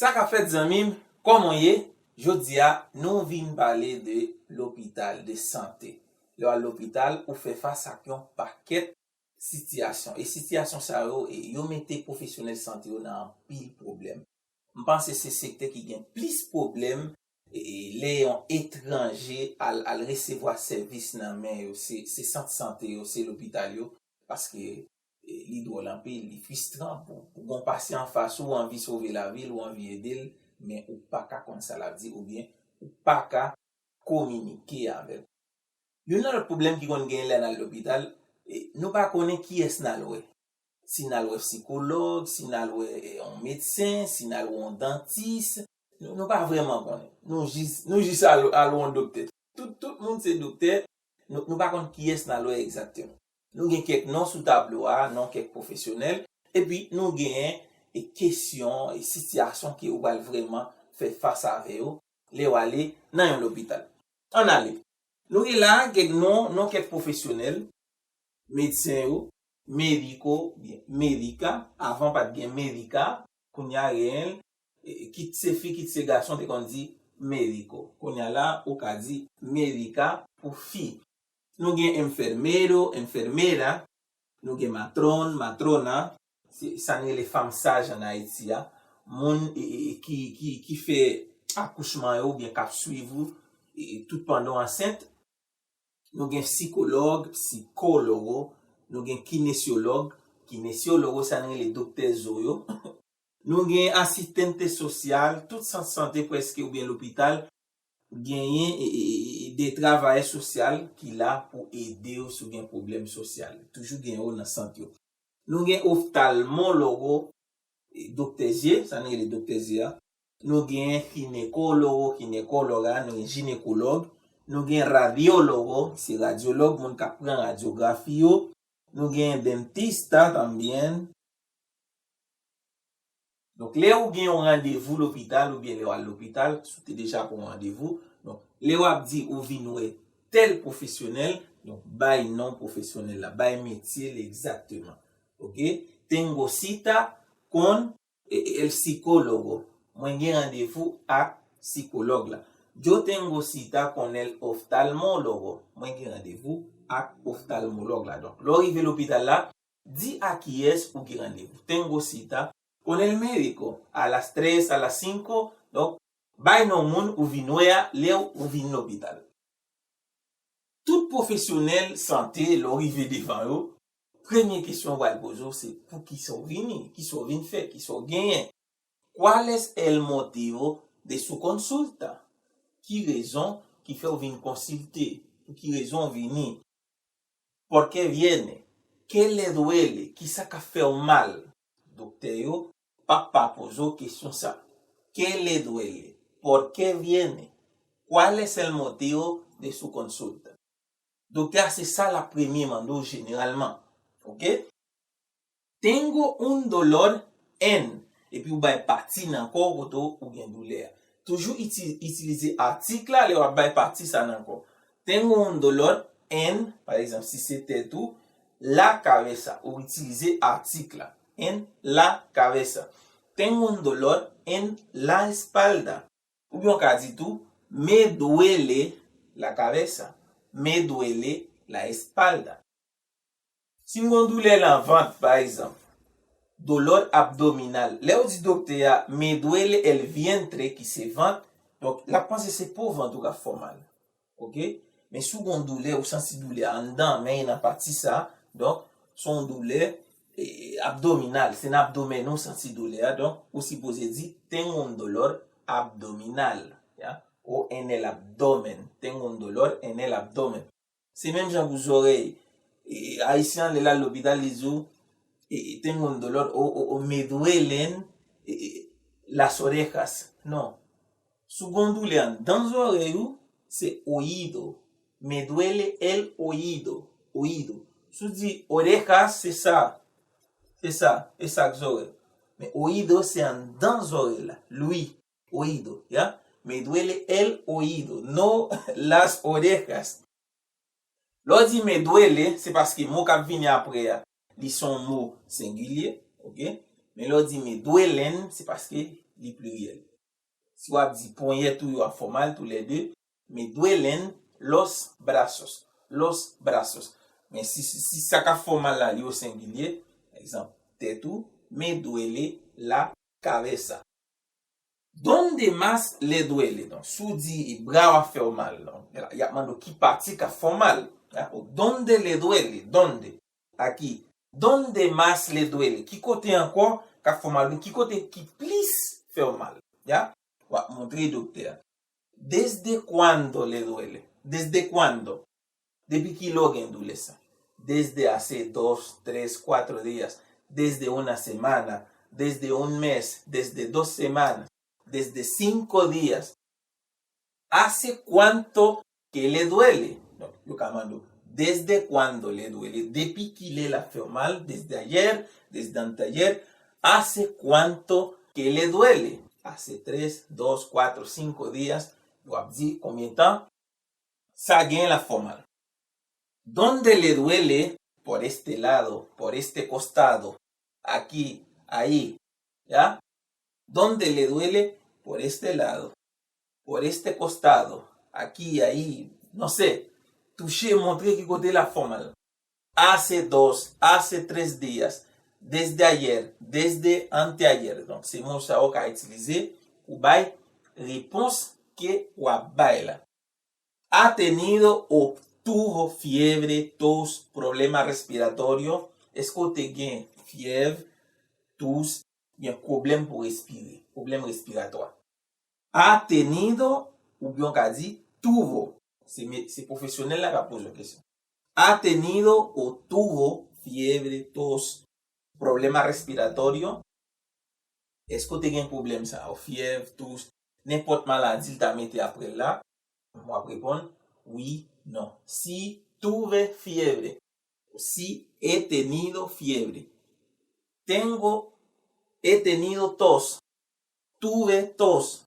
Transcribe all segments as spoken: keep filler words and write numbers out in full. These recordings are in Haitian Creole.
Sa k ap fèt, zanmi m? Kòman w ye? Jodi a, nou vin pale de lopital, de sante. Lè w al lopital, ou fè fas ak yon pakèt sitiyasyon. E sitiyasyon sa yo, e yo mete pwofesyonèl sante yo nan anpil pwoblèm. M panse se sektè ki gen plis pwoblèm, e, e, lè yon etranje al, al resevwa sèvis nan men yo, se, se sant sante yo, se lopital yo, paske, e, li dwòl anpil, li fristran pou, pou gon pasyan anfas ou, ou anvi sove lavi l, ou anvi ede l, men ou pa ka konn sa l ap di, oubyen ou pa ka kominike avè l. Youn nan lòt pwoblèm ki konn genyen lè n al lopital, e, nou pa konnen kiyès n al wè. Si n al wè sikològ, si n al wè, e, yon medsen, si n al wè yon dantis, nou, nou pa vrèman konnen. Nou jis, nou jis al, al wè yon doktè. Tout, tout moun se doktè, nou, nou pa konn kiyès n al wè egzakteman. Nou gen kèk non sou tablo a, non kèk pwofesyonèl, epi nou genyen, e, kesyon, e, sitiyasyon ke ou pral vrèman fè fas avè yo lè w ale nan yon lopital. Ann ale. Nou gen la kèk non, non kèk pwofesyonèl, medsen yo, mediko, byen, medika, avan pa t gen medika, kounye a genyen l, e, kit se fi, kit se gason te konn di mediko. Kounye a la, ou ka di medika pou fi. Nou gen enfermero, enfermera, nou gen matron, matrona, se sa n rele fanm saj ann Ayiti a, moun, e, e, ki, ki, ki fè akouchman yo oubyen k ap swiv ou, e, tout pandan w ansent. Nou gen sikològ, psikólogo, nou gen kinesyològ, kinesiólogo, sa n rele doktè zo yo. Nou gen asistente sosyal, tout sant sante prèske oubyen lopital genyen, e, e, e, de travayè sosyal ki la pou ede w si w gen pwoblèm sosyal. Toujou gen yo nan sant yo. Nou gen oftalmólogo, e, doktè zye, sa n rele doktè zye a. Nou gen jinekólogo, jinekóloga, nou gen jinekològ. Nou gen radiólogo, se radyològ, moun k ap pran radyografi yo. Nou gen dentista también. Donk, lè ou gen yon randevou lopital oubyen lè w al lopital, si w te deja pran yon randevou, donk, lè w ap di ou vin wè tèl pwofesyonèl, donk, bay non pwofesyonèl la, bay metye l egzakteman. Oke? Tengo cita con, e, e, el psicólogo. Mwen gen randevou ak sikològ la. Yo tengo cita con el oftalmólogo. Mwen gen randevou ak oftalmològ la. Donk, lè w rive lopital la, di a kiyès ou gen randevou. Tengo cita con el médico a las tres, a las cinco. Donk, bay non moun ou vin wè a lè ou vin lopital. Tout pwofesyonèl sante, lè w rive devan yo, premye kesyon yo pral poze w se poukisa w vini, kisa w vin fè, kisa w genyen. ¿Cuál es el motivo de su consulta? Ki rezon ki fè w vin konsilte? Pou ki rezon w vini? ¿Por qué viene? ¿Qué le duele? Kisa k ap fè w mal? Doktè yo p ap pa poze w kesyon sa. ¿Qué le duele? ¿Por qué viene? ¿Cuál es el motivo de su consulta? Doktè a se sa l ap premye mande w jeneralman. Oke? Tengo un dolor en. Epi ou bay pati nan kò w kote w gen doulè a. Toujou iti-, itilize atik la lè w ap bay pati sa nan kò. Tengo un dolor en, pa egzanp, si se tèt ou, la cabeza. Ou itilize atik la. En la cabeza. Tengo un dolor en la espalda. Oubyen w ka di tou, me duele la cabeza, me duele la espalda. Si w gen yon doulè nan vant, pa egzanp, dolor abdominal. Lè w di doktè a, me duele el vientre, ki se vant, donk, l ap panse se po vant ou k ap fè w mal. Oke? Men si w gen yon doulè, ou santi doulè a anndan, men nan pati sa, donk, se yon doulè, e, abdominal, se nan abdomèn ou santi doulè a, donk, ou sipoze di, tengo un dolor abdominal, ya, o en el abdomen, tengo un dolor en el abdomen. Se menm jan pou zòrèy, e, ayisyen an, lè l al lopital, li di w, e, e, tengo un dolor, o, o, o, me duelen, e, e, las orejas. Non. Si w gen yon doulè anndan zòrèy ou, se oído. Me duele el oído. Oído. Si w di orejas, se sa. Se sa. E sa k zòrèy. Men oído, se anndan zòrèy la. Lwi. Oído. Ya? Me duele el oído. No las orejas. Lè w di me duele, se paske mo k ap vini apre a, li se yon mo sengilye, oke? Men lè w di me duelen, se paske li pliryèl. Si w ap di ponyèt ou yo ap fè w mal toulède, me duelen los brazos, los brazos. Men si, si, si sa k ap fè w mal la, li o sengilye, egzanp, tèt ou, me duele la cabeza. ¿Dónde más le duele? Donk, si w di bra w ap fè w mal, donk, y ap mande w ki pati k ap fè w mal. Ya, o ¿dónde le duele? ¿Dónde? Aquí. ¿Dónde más le duele? Ki kote ankò k ap fè w mal? Ki kote ki plis fè w mal? Ya, w ap montre doktè a. ¿Desde cuándo le duele? ¿Desde cuándo? Depi kilè w gen doulè sa? Desde hace dos, tres, cuatro días. Desde una semana. Desde un mes. Desde dos semanas. Desde cinco días. ¿Hace cuánto que le duele? Donk, yo ka mande w, ¿desde cuándo le duele? Depi kilè l ap fè w mal? Desde ayer, desde anteayer. ¿Hace cuánto que le duele? Hace tres, dos, cuatro, cinco días. Yo ap di konbyen tan sa gen l ap fè w mal. ¿Dónde le duele? Por este lado, por este costado, aquí, ahí, ya. ¿Dónde le duele? Por este lado, por este costado, aquí, ahí, no sé. Touche, montre ki kote l ap fè w mal. Hace dos, hace tres días, desde ayer, desde anteayer. Donk, se mo sa yo ka itilize pou bay repons ke w ap bay la. ¿Ha tenido o tuvo fiebre, tos, problema respiratorio? Èske w te gen fyèv, tous, gen pwoblèm pou respire, pwoblèm respiratwa? ¿Ha tenido, oubyen w ka di tuvo? Se me-, se pwofesyonèl la k ap poze w kesyon. ¿Ha tenido o tuvo fiebre, tos, problema respiratorio? Èske w te gen pwoblèm sa yo? Fyèv, tous, nenpòt maladi l ta mete apre l la? W ap reponn wi, non. Si tuve fiebre, si he tenido fiebre, tengo, he tenido tos, tuve tos.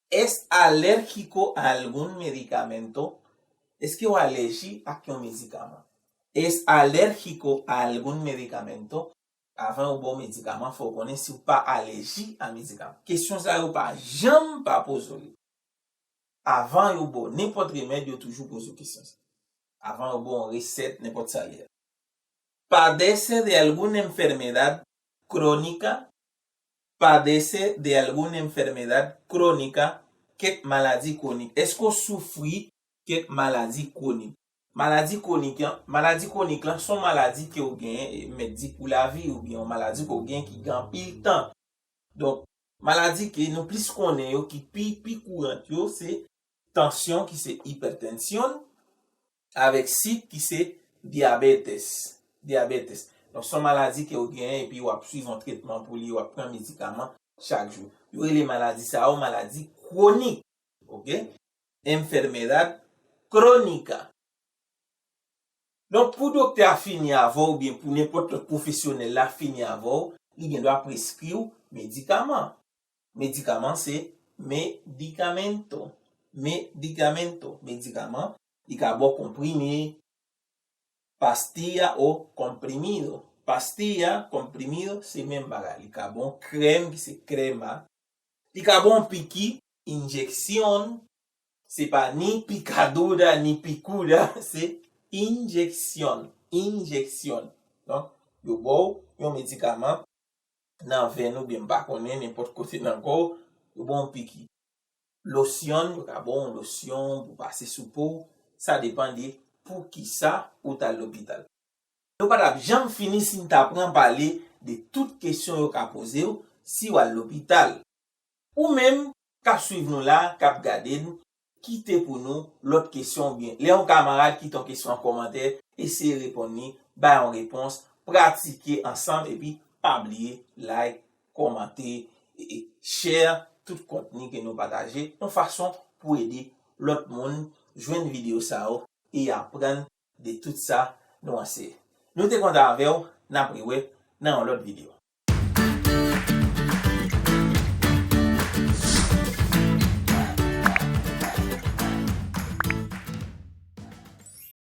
¿Es alérgico a algún medicamento? Èske w alèji ak yon medikaman? ¿Es alérgico a algún medicamento? Avan yo ba w medikaman, fò w konnen si w pa alèji a medikaman. Kesyon sa yo pa janm pa poze w li. Avan yo ba w nenpòt remèd, yo toujou poze w kesyon sa. Avan yo ba w yon resèt, nenpòt sa l ye. ¿Padece de alguna enfermedad crónica? ¿Padece de alguna enfermedad crónica? Kèk maladi kwonik. Èske w soufri kèk maladi kwonik? Maladi kwonik, an, maladi kwonik lan, se yon maladi ke w genyen, e, mèt di pou lavi, oubyen yon maladi ke w genyen ki gen anpil tan. Donk, maladi ke nou plis konnen yo, ki pi, pi kourant yo, se tansyon, ki se ipètansyon, avèk sik, ki se diabetes. Diabetes. Donk, se yon maladi ke w genyen epi w ap swiv yon tretman pou li, w ap pran medikaman chak jou. Yo rele maladi sa yo maladi kwonik. Oke? Enfermedad crónica. Donk, pou doktè a fini avè w, oubyen pou nenpòt lòt pwofesyonèl la fini avè w, li gen dwa preskri w medikaman. Medikaman se medicamento. Medicamento. Medikaman, li ka ba w konprime, pastilla o comprimido. Pastilla, comprimido, se menm bagay. Li ka ba w krèm, ki se crema. Li ka ba w piki, inyección. Se pa ni picadura, ni picuda, se inyección, inyección. Donk, yo ba w yon medikaman nan venn ou byen, m pa konnen, nenpòt kote nan kò w, yo ba w yon piki. Lotion, yo ka ba w yon lotion pou pase sou po w. Sa depann de pou kisa ou t al lopital. Nou pa t ap janm fini si n ta pran pale de tout kesyon yo ka poze w si w al lopital. Ou menm k ap swiv nou la, k ap gade n, kite pou nou lòt kesyon oubyen lè yon kamarad kite yon kesyon an kòmantè, eseye reponn li, bay yon repons, pratike ansanm epi pa bliye like, kòmante e, e share tout kontni ke nou pataje yon fason pou ede lòt moun jwenn videyo sa yo e aprann de tout sa nou anseye. Nou te kontan avè w, n ap rewè nan yon lòt videyo.